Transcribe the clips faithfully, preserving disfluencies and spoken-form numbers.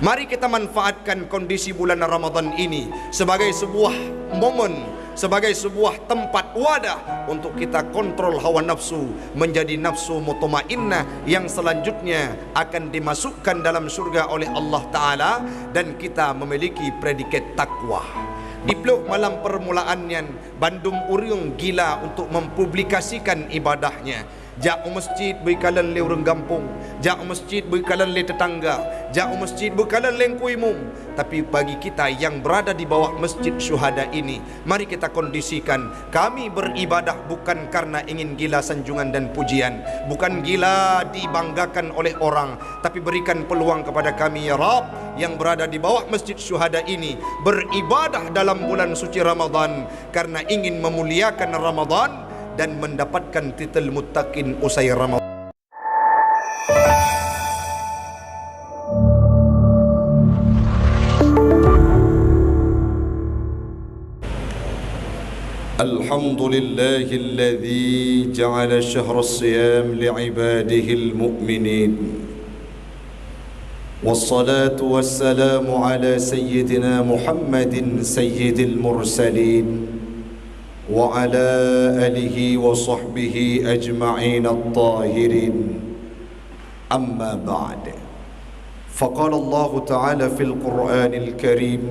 Mari kita manfaatkan kondisi bulan Ramadan ini sebagai sebuah momen, sebagai sebuah tempat wadah untuk kita kontrol hawa nafsu menjadi nafsu mutmainnah yang selanjutnya akan dimasukkan dalam syurga oleh Allah Ta'ala dan kita memiliki predikat takwa. Di ploh malam permulaan nyan, bandum ureuëng gila untuk mempublikasikan ibadahnya. Jak u masjid beuikalon lé ureuëng gampông, jak u masjid beuikalon lé teutangga, jak u masjid beuikalon lé Teungku Imum. Tapi bagi kita yang berada di bawah Masjid Syuhada ini, mari kita kondisikan, kami beribadah bukan karena ingin gila sanjungan dan pujian, bukan gila dibanggakan oleh orang, tapi berikan peluang kepada kami, ya Rabb, yang berada di bawah Masjid Syuhada ini, beribadah dalam bulan suci Ramadan karena ingin memuliakan Ramadan dan mendapatkan titel muttaqin usai Ramadan. الحمد لله الذي جعل شهر الصيام لعباده المؤمنين. والصلاة والسلام على سيدنا محمد سيد المرسلين وعلى آله وصحبه أجمعين الطاهرين. أما بعد، فقال الله تعالى في القرآن الكريم: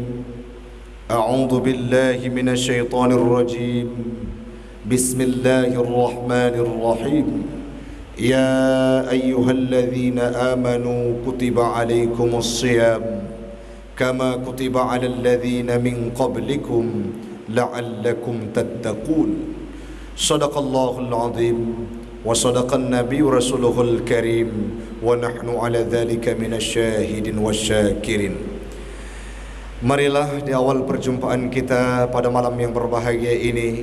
أعوذ بالله من الشيطان الرجيم. بسم الله الرحمن الرحيم. يا أيها الذين آمنوا كتب عليكم الصيام كما كتب على الذين من قبلكم لعلكم تتقون. صدق الله العظيم وصدق النبي ورسوله الكريم ونحن على ذلك من الشاهدين والشاكرين. Marilah di awal perjumpaan kita pada malam yang berbahagia ini,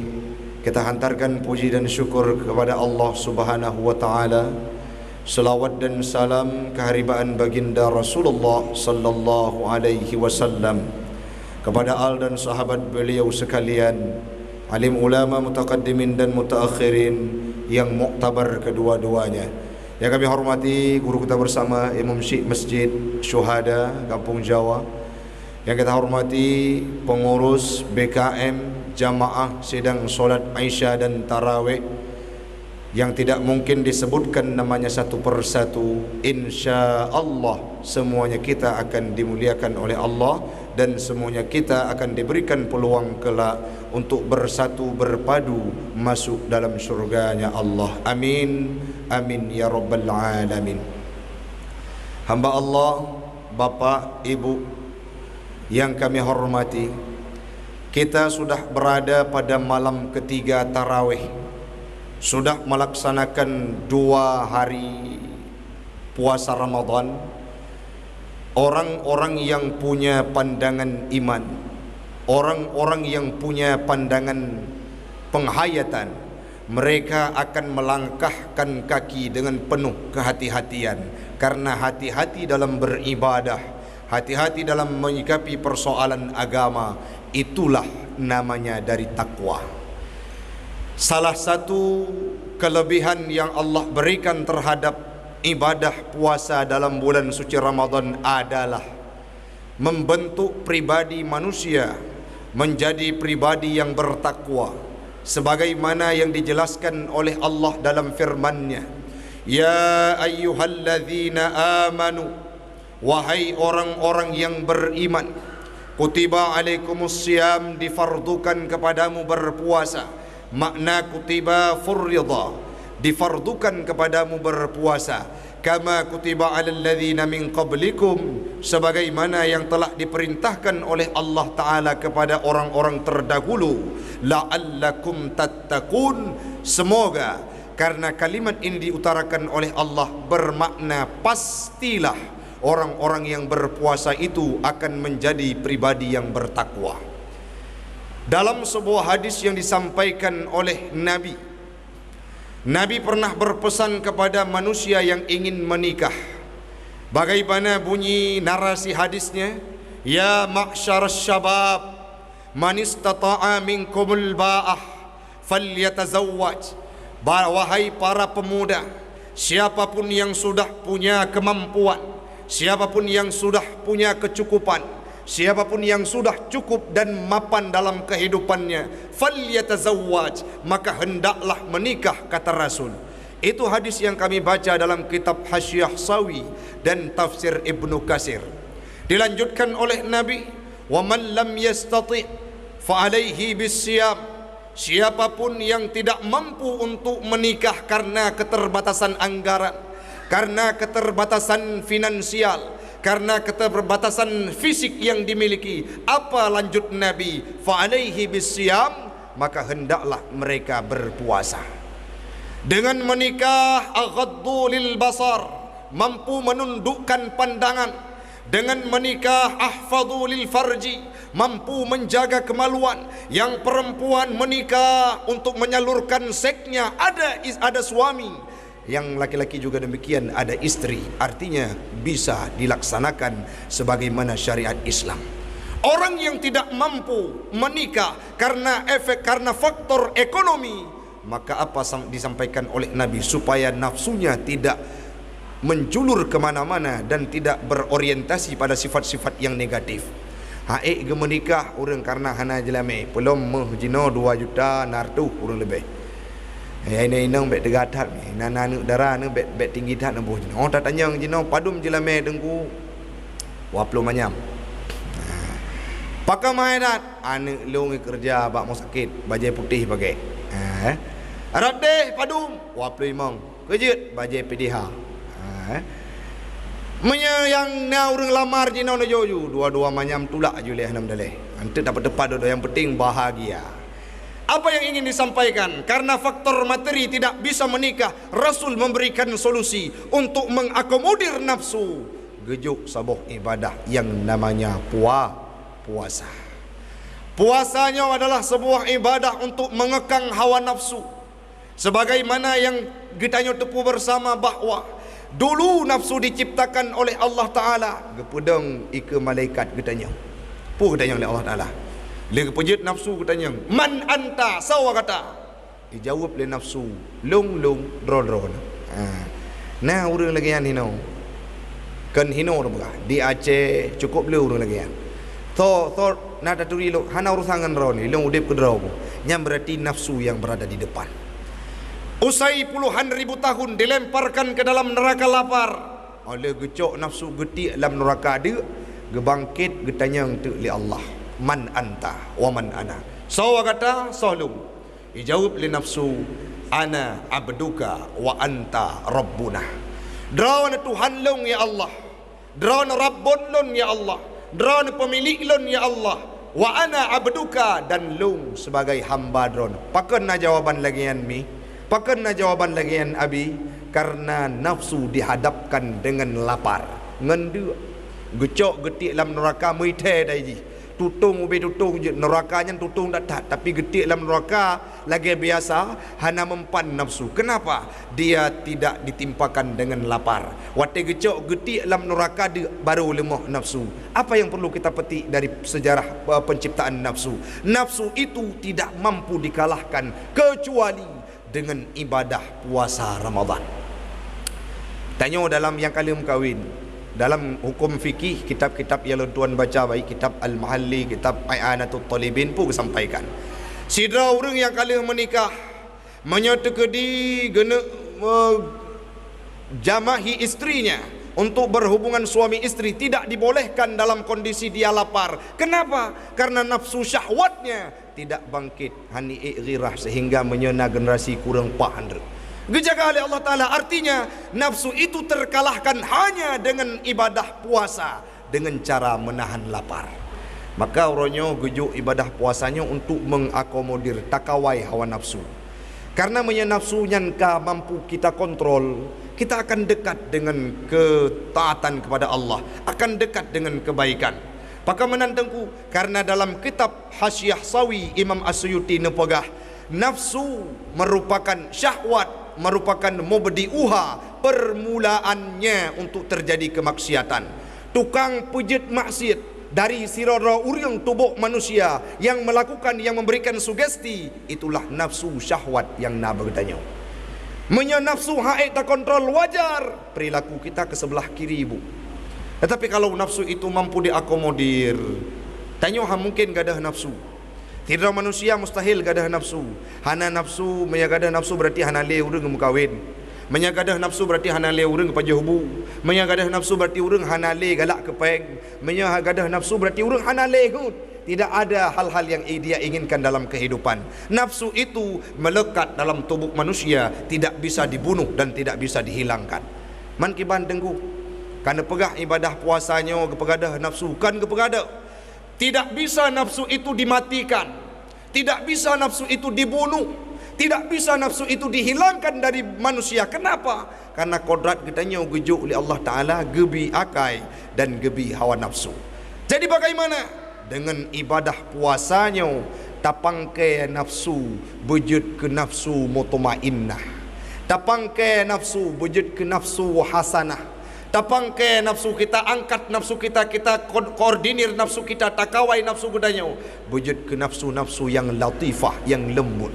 kita hantarkan puji dan syukur kepada Allah Subhanahu wa Ta'ala. Selawat dan salam keharibaan baginda Rasulullah sallallahu alaihi wasallam, kepada al dan sahabat beliau sekalian, alim ulama mutaqaddimin dan mutaakhirin yang muktabar kedua-duanya. Yang kami hormati guru kita bersama, Imum Syik Masjid Syuhada Kampung Jawa. Yang kita hormati pengurus B K M, jamaah sidang solat Isya dan Tarawih, yang tidak mungkin disebutkan namanya satu persatu. Insya Allah, semuanya kita akan dimuliakan oleh Allah dan semuanya kita akan diberikan peluang kelak untuk bersatu berpadu masuk dalam syurganya Allah. Amin. Amin ya rabbal alamin. Hamba Allah, Bapak, Ibu yang kami hormati, kita sudah berada pada malam ketiga tarawih, sudah melaksanakan dua hari puasa Ramadan. Orang-orang yang punya pandangan iman, orang-orang yang punya pandangan penghayatan, mereka akan melangkahkan kaki dengan penuh kehati-hatian, karena hati-hati dalam beribadah, hati-hati dalam menyikapi persoalan agama, itulah namanya dari takwa. Salah satu kelebihan yang Allah berikan terhadap ibadah puasa dalam bulan suci Ramadan adalah membentuk pribadi manusia menjadi pribadi yang bertakwa, sebagaimana yang dijelaskan oleh Allah dalam firman-Nya, "Ya ayyuhalladzina amanu, wahai orang-orang yang beriman, kutiba alaikumus siyam, difardukan kepadamu berpuasa." Makna kutiba, furridha, difardukan kepadamu berpuasa, kama kutiba alal ladzina min qablikum, sebagaimana yang telah diperintahkan oleh Allah Ta'ala kepada orang-orang terdahulu, la'allakum tattaqun, semoga, karena kalimat ini diutarakan oleh Allah, bermakna pastilah orang-orang yang berpuasa itu akan menjadi pribadi yang bertakwa. Dalam sebuah hadis yang disampaikan oleh Nabi, Nabi pernah berpesan kepada manusia yang ingin menikah. Bagaimana bunyi narasi hadisnya? "Ya ma'syarasy syabab, man istata'a minkumul ba'ah, falyatazawwaj." Ba-, wahai para pemuda, siapapun yang sudah punya kemampuan, Siapapun yang sudah punya kecukupan, siapapun yang sudah cukup dan mapan dalam kehidupannya, falyatazawwaj, maka hendaklah menikah, kata Rasul. Itu hadis yang kami baca dalam kitab Hasyiah Sawi dan tafsir Ibnu Katsir. Dilanjutkan oleh Nabi, "Wa man lam yastati' fa alaihi bisiyam." Siapapun yang tidak mampu untuk menikah karena keterbatasan anggaran, karena keterbatasan finansial, karena keterbatasan fisik yang dimiliki, apa lanjut Nabi? "Fa alaihi bisiyam," maka hendaklah mereka berpuasa. Dengan menikah, aghaddu lil basar, mampu menundukkan pandangan. Dengan menikah, ahfadhu lil farji, mampu menjaga kemaluan. Yang perempuan menikah untuk menyalurkan seksnya, ada is-, ada suami. Yang laki-laki juga demikian, ada istri. Artinya, bisa dilaksanakan sebagaimana syariat Islam. Orang yang tidak mampu menikah karena efek, karena faktor ekonomi, maka apa sam-, disampaikan oleh Nabi, supaya nafsunya tidak menjulur ke mana-mana dan tidak berorientasi pada sifat-sifat yang negatif. Haék geumeunikah ureuëng karena hana jeulamé, peulom méuh jinoe dua juta enam ratus ureuëng leubeh. Ya, inong-inong bék teuga that, na, na aneuk dara, aneuk bék, bék tinggi that, na boh jinoe. Oh, tatanyong jinoe, padum jeulamé Teungku? Dua puluh manyam. Ha. Pakon mahai that? Aneuk lôn keureuja bak rumah sakit, bajée putéh pakai. Ha, eh. Rot deh, padum? Dua puluh limong. Keujeuet, bajée P D H. Ha, eh. Meunyoe nyang na ureuëng lamar jinoe neujok ju, dua-dua manyam tulak ju lé hana meudaleh. Anteuk dapat tepat duduk, yang penting bahagia. Apa yang ingin disampaikan? Karena faktor materi tidak bisa menikah, Rasul memberikan solusi untuk mengakomodir nafsu. Geujok saboh ibadah yang namanya pua-, puasa. Puasa nyoe adalah sebuah ibadah untuk mengekang hawa nafsu. Sebagaimana yang geutanyoe teupeu bersama bahwa dulu nafsu diciptakan oleh Allah Taala, geupeudong ikeue malaikat geutanyoe. Peue geutanyong lé Allah Taala? Lé geupeujeuet nafsu geutanyong, "Man anta?" Soe gata? Ijaweueb lé nafsu, "Lôn, lôn, droe, droe." Ha. Na ureuëng lagée nyan hinoe. Kon hinoe ureuëng peugah, di Aceh cukup le ureuëng lagée nyan. Tho, tho, na taturi lôn, hana urusan ngon droe ni, lôn udeb keu droe. Nyan berarti nafsu yang berada di depan. Usai puluhan ribu tahun dilemparkan ke dalam neraka lapar. Óh lheueh geucok nafsu geutiek lam neuraka deuk, geubangket geutanyong teuk lé Allah, "Man anta wa man ana?" Soe gata, soe lôn? Ijaweueb lé nafsu, "Ana abduka wa anta rabbuna." Droeneuh Tuhan lôn, ya Allah. Droeneuh Rabbon lôn, ya Allah. Droeneuh peumilék lôn, ya Allah. "Wa ana abduka," dan lôn sebagai hamba Droeneuh. Pakon na jawaban lagée nyan mi? Pakon na jawaban lagée nyan abi? Karena nafsu dihadapkan dengan lapar, ngon deuk. Geucok geutiek lam neuraka meuithée dai jih. Tutong ubé tutong jeuet, neuraka nyan tutong that-that, tapi geutiek lam neuraka lagée biasa, hana mempan nafsu. Kenapa? Dia tidak ditimpakan dengan lapar. Watée geucok geutiek lam neuraka deuk, baru leumoh nafsu. Apa yang perlu kita petik dari sejarah, eh, penciptaan nafsu? Nafsu itu tidak mampu dikalahkan kecuali dengan ibadah puasa Ramadan. Tanyoe dalam nyang ka lheueh meukawen, dalam huköm fikih, kitab-kitab nyang lôn tuan baca, baik kitab Al-Mahalli, kitab I'anatut Thalibin pun geusampaikan, sidroe ureuëng nyang ka lheueh meunikah, meunyoe teukeudi geuneuk, eh, jamahi istrinya untuk berhubungan suami istri, tidak dibolehkan dalam kondisi dia lapar. Kenapa? Karena nafsu syahwatnya tidak bangkit, han ék ghirah, sehingga meunyoe na generasi kureueng paih han rhot. Geujaga lé Allah Taala, artinya nafsu itu terkalahkan hanya dengan ibadah puasa, dengan cara menahan lapar. Maka uroe nyoe geujok ibadah puasa nyoe untuk mengakomodir, takawai hawa nafsu. Karena meunyoe nafsu nyan ka mampu kita kontrol, kita akan dekat dengan ketaatan kepada Allah, akan dekat dengan kebaikan. Pakon meunan Teungku, karena dalam kitab Hasyiah Sawi Imam As-Suyuti neupeugah, nafsu merupakan syahwat, merupakan mubdi'uha, permulaannya untuk terjadi kemaksiatan. Tukang peujeuet maksiat dari sidroe-droe ureuëng tuboh manusia yang melakukan, yang memberikan sugesti, itulah nafsu syahwat nyang na bak geutanyoe. Meunyoe nafsu han ék takontrol, wajar perilaku kita ke sebelah kiri, Bu. Tetapi kalau nafsu itu mampu diakomodir, tanyoe han mungkin gadôh nafsu. Sidroe manusia mustahil gadôh nafsu. Hana nafsu, meunyo gadôh nafsu berarti hana lé ureuëng meukawen. Meunyo gadôh nafsu berarti hana lé ureuëng pajoh bu. Meunyo gadôh nafsu berarti ureuëng hana lé galak keu péng. Meunyo gadôh nafsu berarti ureuëng hana lé hut. Tidak ada hal-hal yang dia inginkan dalam kehidupan. Nafsu itu melekat dalam tubuh manusia, tidak bisa dibunuh dan tidak bisa dihilangkan. Man kiban teungku, ka neupeugah ibadah puasa nyoe geupeugadôh nafsu, kan geupeugadôh. Tidak bisa nafsu itu dimatikan. Tidak bisa nafsu itu dibunuh. Tidak bisa nafsu itu dihilangkan dari manusia. Kenapa? Karena kodrat geutanyoe geujok lé Allah Taala, geubi akai dan geubi hawa nafsu. Jadi bagaimana? Dengan ibadah puasa nyoe, tapangke nafsu beujeuet keu nafsu mutmainnah. Tapangke nafsu beujeuet keu nafsu hasanah. Tapangke nafsu kita, angkat nafsu kita, kita ko-, koordinir nafsu kita, takawai nafsu geutanyoe beujeuet keu nafsu-nafsu nyang latifah, nyang leumbut.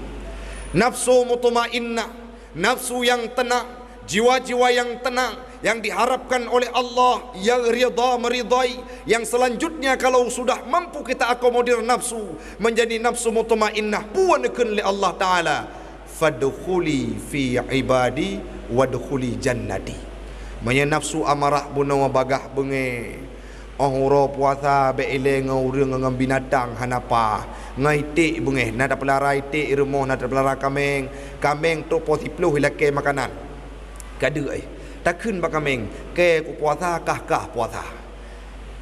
Nafsu mutmainnah, nafsu nyang tenang, jiwa-jiwa nyang tenang, yang diharapkan oleh Allah, yang ridha meridai. Yang selanjutnya, kalau sudah mampu kita akomodir nafsu menjadi nafsu mutmainnah, peue neukheun lé Allah Taala, "Fadkhuli fi ibadi wadkhuli jannati." Meunyo nafsu amarah bunoe bagah beungéh, óh uroe puasa bék ilée ngon ureuëng ngon binatang hana paih. Ngon iték beungéh, na tapeulara iték i rumoh, na tapeulara kaméng. Kaméng trok poh siploh ilakée makanan. Ka deuek, eh. Takheun bak kaméng, kée kupuasa, kah-kah puasa.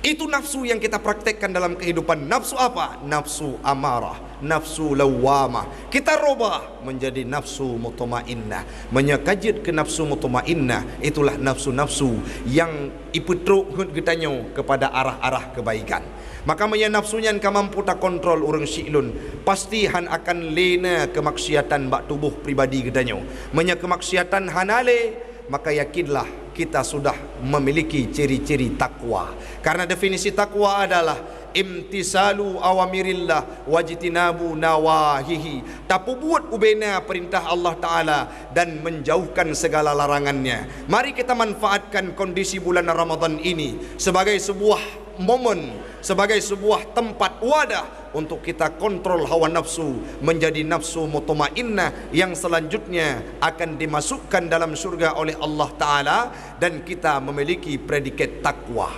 Itu nafsu yang kita praktekkan dalam kehidupan. Nafsu apa? Nafsu amarah, nafsu lawwamah. Kita robah menjadi nafsu mutmainnah. Meunyo ka jeuet keu nafsu mutmainnah, itulah nafsu-nafsu yang ipeutrok heuet geutanyoe kepada arah-arah kebaikan. Maka meunyo nafsu nyan ka mampu takontrol ureuëng syiek lôn, pasti han akan lé na keumaksiatan bak tuboh pribadi geutanyoe. Meunyo keumaksiatan hana lé, maka yakinlah kita sudah memiliki ciri-ciri takwa. Karena definisi takwa adalah imtisalu awamirillah wajtinabu nawahihi. Tapeubuet ubena perintah Allah Taala dan menjauhkan segala larangannya. Mari kita manfaatkan kondisi bulan Ramadan ini sebagai sebuah momen, sebagai sebuah tempat wadah untuk kita kontrol hawa nafsu menjadi nafsu mutmainnah yang selanjutnya akan dimasukkan dalam syurga oleh Allah Taala dan kita memiliki predikat takwa.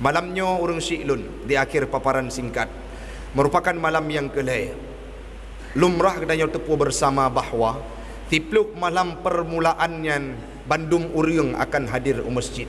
Malam nyoe ureuëng syiek lôn di akhir paparan singkat merupakan malam yang keulhée. Lumrah geutanyoe teupeue bersama bahwa siploh malam permulaan nyan bandum ureuëng akan hadir u masjid.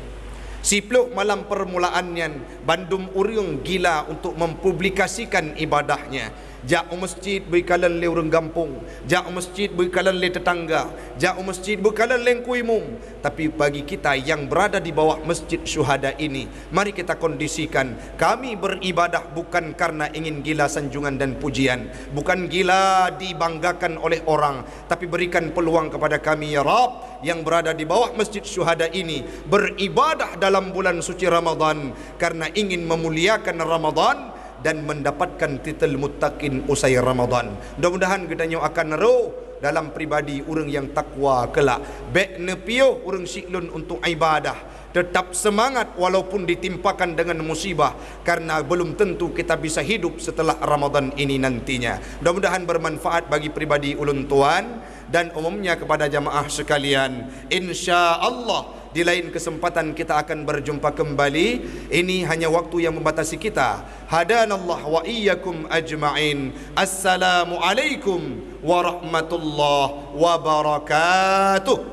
Siploh malam permulaan nyan bandum ureuëng gila untuk mempublikasikan ibadahnya. Jak u masjid beuikalon lé ureuëng gampông, jak u masjid beuikalon lé tetangga, jak u masjid beuikalon lé Teungku Imum. Tapi bagi kita yang berada di bawah Masjid Syuhada ini, mari kita kondisikan, kami beribadah bukan karena ingin gila sanjungan dan pujian, bukan gila dibanggakan oleh orang, tapi berikan peluang kepada kami, ya Rabb, yang berada di bawah Masjid Syuhada ini, beribadah dalam bulan suci Ramadan karena ingin memuliakan Ramadan dan mendapatkan titel muttaqin usai Ramadan. Mudah-mudahan geutanyoe akan roh dalam pribadi ureuëng yang takwa kelak. Bék neupiôh ureuëng syiek lôn untuk ibadah. Tetap semangat walaupun ditimpakan dengan musibah, karena belum tentu kita bisa hidup setelah Ramadan ini nantinya. Mudah-mudahan bermanfaat bagi pribadi ulôn tuan dan umumnya kepada jamaah sekalian. Insya Allah, di lain kesempatan kita akan berjumpa kembali. Ini hanya waktu yang membatasi kita. Hadanallah wa iyyakum ajma'in. Assalamualaikum warahmatullahi wabarakatuh.